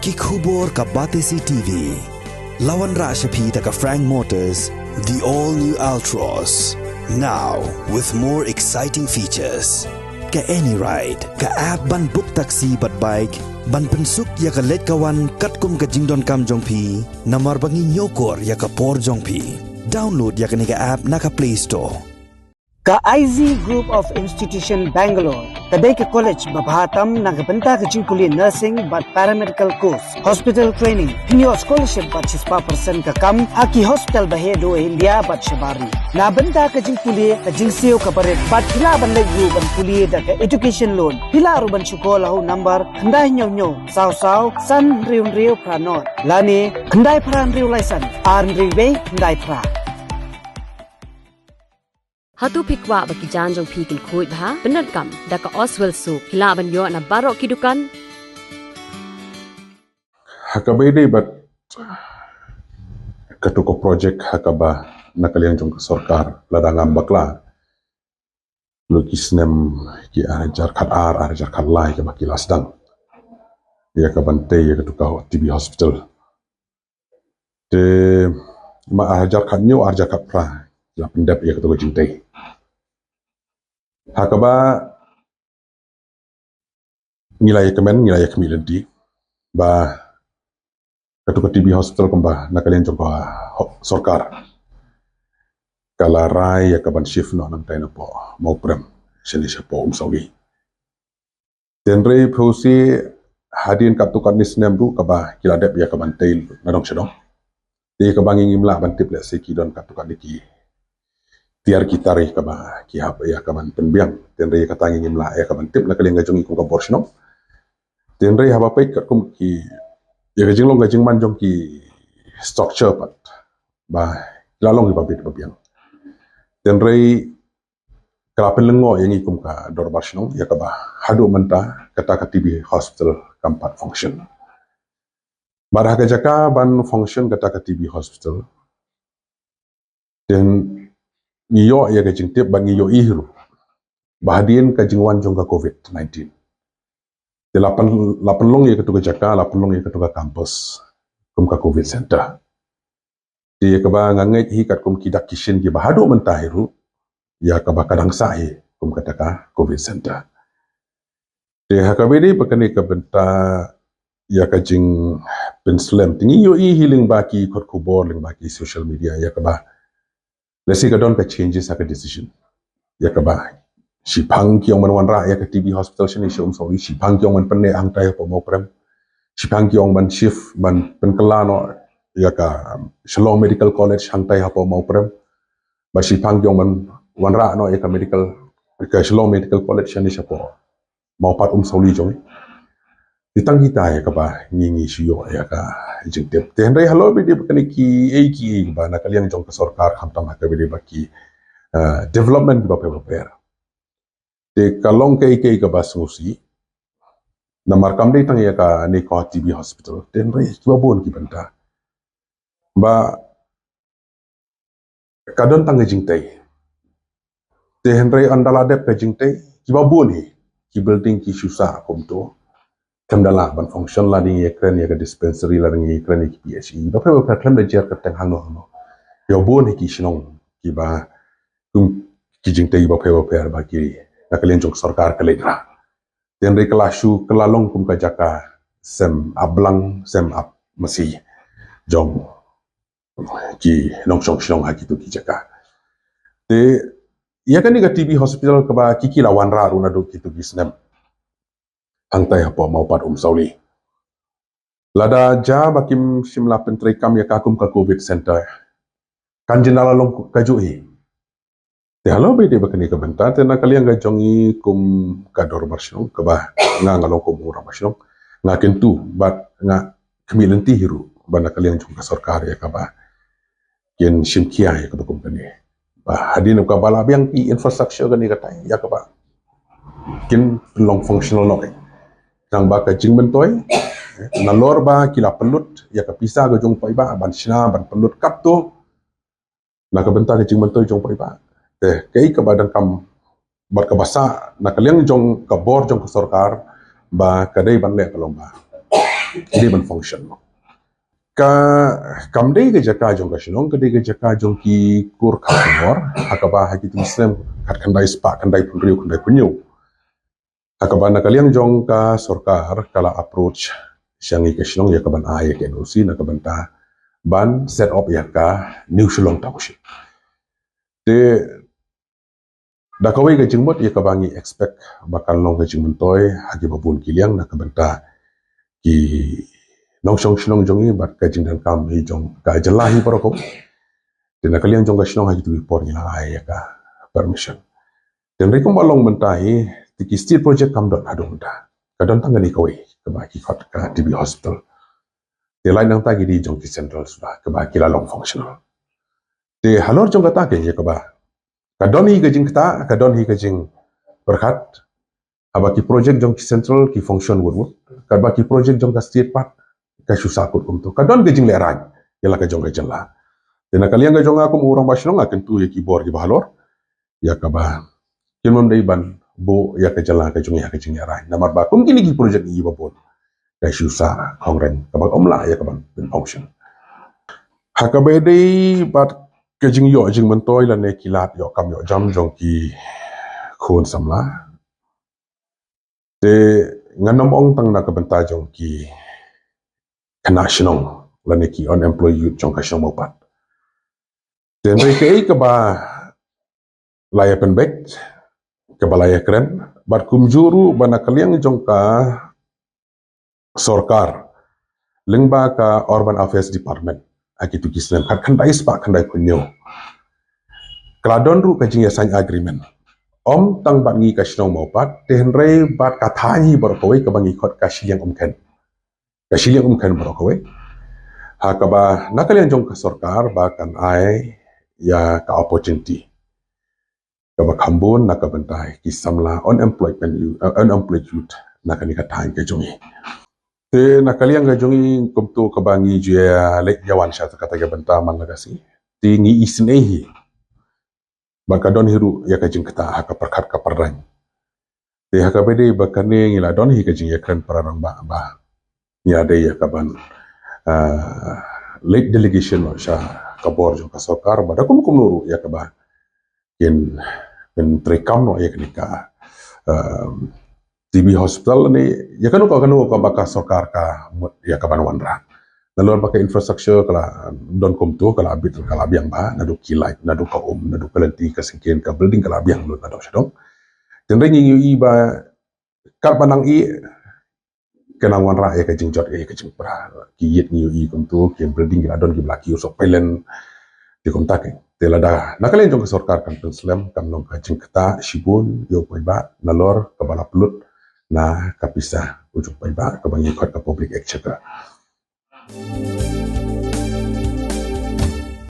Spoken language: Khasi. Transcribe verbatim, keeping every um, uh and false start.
Ki khubor ka Batesi T V. La wanrah sha phi da ka Frank Motors, the all new Altroz. Now with more exciting features. Ka Any Ride, ka app ban book taxi bad bike, ban pynsuk ïa ka leit ka wan katkum ka jingdonkam jong phi, namar ba ngi ñiewkor ïa ka por jong phi. Download ïa kane ka app na ka Play Store. Ka I Z Group of Institution Bangalore ka dei ka college ba bha tam na ka bynta ka jingpule nursing bad paramedical course, hospital training. Phin ïoh scholarship bad shispah percent ka kam ha ki hospital ba heh duh ha India bad shabar ri. Na bynta ka jingpule, ka jingsiew kaba rit bad phi lah ban leit ruh ban pule da ka education loan. Phi lah ruh ban shu call ha u number khyndai hynñiew hynñiew saw saw san hynriew hynriew phra nod lane khyndai phra hynriew lai san ar hynriew wei khyndai phra. Hato phi kwah ba ki jaiñ jong phi kin khuid bha? Pyndonkam da ka Oswell Soap, phi lah ban ïoh na baroh ki dukan. Ha kaba ïadei bad katu ka projek ha kaba na ka liang jong ka sorkar, lada ngam bakla, lut ki snem ki ar hajar khat ar, ar hajar khat lai kaba ki la sdang ïa ka ban tei ïa katu ka T B hospital. Te ma ar hajar khat hynñiew, ar hajar khat phra la pyndep ïa katu ka jingtei. Ha kaba ngi la ïa kmen, ngi la ïa khmih lynti ba katu ka T B hospital kumba na ka liang jong ka ho-, sorkar ka la rai ïa ka ban shift noh nangtai napoh Mawprem shane shapoh Umsawli. Te hynrei phi ïohi hadien katto katne snem ruh kaba ki la dep ïa ka ban tei nadong shadong. Te kaba ngi ngim lah ban tip lehse ki don katto katne ki tiar ki tar ïa kaba ki hap ïa ka ban pynbiang. Te hynrei kata ngi ngim lah ïa ka ban tip na ka liang ka jong ngi kum ka bor shnong. Te hynrei haba peit katkum ki ïa ka jinglong ka jingman jong ki structure pat ba ki la long kiba bit ba biang. Te hynrei ka la pynlyngngoh ïa ngi kum ka dorbar shnong ïa kaba haduh mynta kata ka T B hospital kam pat function. Bad ha ka jaka ban function kata ka T B hospital, te ngi ïoh ïa ka jingtip bad ngi ïohi hi ruh ba hadien ka jingwan jong ka covid nineteen, te la pyn-, la pynlong ïa katu ka jaka, la pynlong ïa katu ka campus kum ka covid center. Te ïa kaba nga ngeit hi katkum ki dak ki shin kiba haduh mynta hi ruh, ïa kaba ka dang sah hi kum kata ka covid center. Te ha kaba ïadei bad kane ka bynta ïa ka jingpynslem, te ngi ïohi hi lyngba ki kot khubor, lyngba ki social media ïa kaba lehse ka don ka changes ha ka decision. Ïa kaba shiphang ki ong ban wanrah ïa ka T B hospital shane sha Umsawli, shiphang ki ong ban pynneh hangtai hapoh Mawprem, shiphang ki ong ban shift ban pynkylla noh ïa ka Shillong Medical College hangtai hapoh Mawprem, bad shiphang ki ong ban wanrah noh ïa ka medical, ka Shillong Medical College shane shapoh Mawpat Umsawli jong ngi. Te tang kita ïa kaba ngi ngi shu ïoh ïa ka jingtip. Te hynrei halor ba ïadei bad kine kiei kiei ba na ka liang jong ka sorkar khamtam ha kaba ïadei bad ki, eh, development kiba pher ba pher, te ka long kaei kaei kaba sngewsih. Namar kam dei tang ïa kane ka T B hospital, te hynrei kiba bun ki bynta ba ka don tang ka jingtei. Te hynrei ynda la dep ka jingtei, kiba bun hi ki building ki shu sah kumto. Khlem da lah ban function, lada ngi ïakren ïa ka dispensary, lada ngi ïakren ïa ki P H E, bapher bapher, khlem da jer kyrteng hangno hangno. Kiba bun hi ki shnong kiba kum ki jingtei bapher bapher ba ki na ka liang jong sorkar ka leit rah. Te hynrei ka la shu kylla long kum ka jaka sem ap blang sem ap masi jong ki nongshong shnong ha kitu ki jaka. Te ïa kane ka T B hospital kaba ki ki la wanrah ruh naduh kitu ki snem hangtai hapoh Mawpat Umsawli. Lada jia ba kim shym la pyntreikam ïa ka kum ka covid center, kan jin da la long kajuh hi. Te halor ba ïadei bad kane ka bynta, te na ka liang ka jong ngi kum ka dorbar shnong kaba nga nga long kum u rangbah shnong, nga kyntu bad nga khmih lynti hi ruh ba na ka liang jong ka sorkar ïa kaba kin shim khia ïa kaba kum kane. Ba hadien kaba la biang ki infrastructure kane katai ïa kaba kin long functional noh. Tang ba ka jingmyntoi, nalor ba ki la pynlut ïa ka pisa ka jong paidbah ban shna ban pynlut katto na ka bynta ka jingmyntoi jong paidbah. Te kaei kaba donkam bad kaba sah na ka liang jong ka bor jong ka sorkar ba ka dei ban leh ka long ba ki dei ban function. Ka kam dei ka jaka jong ka shnong, ka dei ka jaka jong ki kur ka bor, ha kaba ha kitu ki snem khatkhyndai spah khyndai phew hynriew khyndai phew hynñiew. Ha kaba na ka liang jong ka sorkar ka la approach sha ngi ka shnong ïa ka ban ai ïa ka N O C na ka bynta ban set up ïa ka New Shillong Township. Te da kawei ka jingmut ïa kaba ngi expect ba kan long ka jingmyntoi ha kiba bun ki liang na ka bynta ki nongshong shnong jong ngi bad ka jingdonkam hi jong ka jylla hi baroh. Te na ka liang jong ka shnong ha kitu ki por ngi la ai ïa ka permission. Te hynrei kumba long mynta hi, te ki state project kam don haduh mynta. Ka don tang kane kawei kaba ki khot ka T B hospital. Te lai nangta ki dei jong ki central suda kaba ki la long functional. Te halor jong kata ka ïa kaba ka don hi ka jingkata, ka don hi ka jingpyrkhat. Haba ki project jong ki central ki function wut wut, katba ki project jong ka state pat ka shu sah kut kumto. Ka don ka jinglehrain ïa la ka jong ka jylla. Te na ka liang ka jong nga kum u rangbah shnong nga kyntu ïa ki bor kiba halor ïa kaba kin ym dei ban buh ïa ka jylla ka jong ngi ha ka jinglehrain. Namar ba kum kine ki project kiba bun ka shu sah khongren kaba ym lah ïa ka ban pynfunction. Ha kaba ïadei bad ka jingïoh jingmyntoi lane ki lad ïoh kam ïoh jam jong ki khun samla. Te ngan ym ong tang na ka bynta jong ki khynnah shnong lane ki unemployed youth jong ka shnong Mawpat. Te hynrei kaei kaba la ïa pynbeit, kaba la ïa kren bad kumjuh ruh ba na ka liang jong ka sorkar lyngba ka Urban Affairs Department ha kitu ki snem khatkhyndai spah khyndai phew hynñiew ka la don ruh ka jingïasain agreement. Ym tang bad ngi ka shnong Mawpat, te hynrei bad ka thaiñ hi baroh kawei kaba ngi khot ka Shilliang Umkhen. Ka Shilliang Umkhen baroh kawei. Ha kaba na ka liang jong ka sorkar ba kan ai ïa ka opportunity kaba kham bun na ka bynta ki samla unemployment youth, uh, unemployed youth na kane ka thaiñ ka jong ngi. Te na ka liang ka jong ngi kumto kaba ngi ju ïa leit ïa wan sha kata ka bynta man la ka sngi. Te ngi isynei hi ba ka don hi ruh ïa ka jingkata ha ka pyrkhat ka pyrdain. Te ha kaba ïadei bad kane ngi la don hi ka jingïakren para rangbah ba ngi la dei ïa ka ban, ah, leit delegation noh sha ka bor jong ka sorkar ba da kum kumno ruh ïa kaba kin, kin treikam noh ïa kane ka, um, T B hospital ne ïa kano ka, kano kaba ka sorkar ka mut ïa ka ban wanrah. Nalor ba ka infrastructure ka la don kumto, ka la bit, ka la biang bha, naduh ki light, naduh ka um, naduh ka lynti, ka syngkien, ka building ka la biang lut naduh shadong. Te hynrei ngi ïohi ba katba nang ïeh ka nang wanrah ïa ka jingjot ïa ka jingpra. Ki ïit ngi ïohi kumto, ki building ki la don kiba la kiew sohpailen. Te kumta ke. Te lada na ka liang jong ka sorkar kan pynslem, kan long ka jingkata shibun ïa u paidbah nalor kaba la pynlut na ka pisa u jong u paidbah kaba ngi khot ka public exchequer.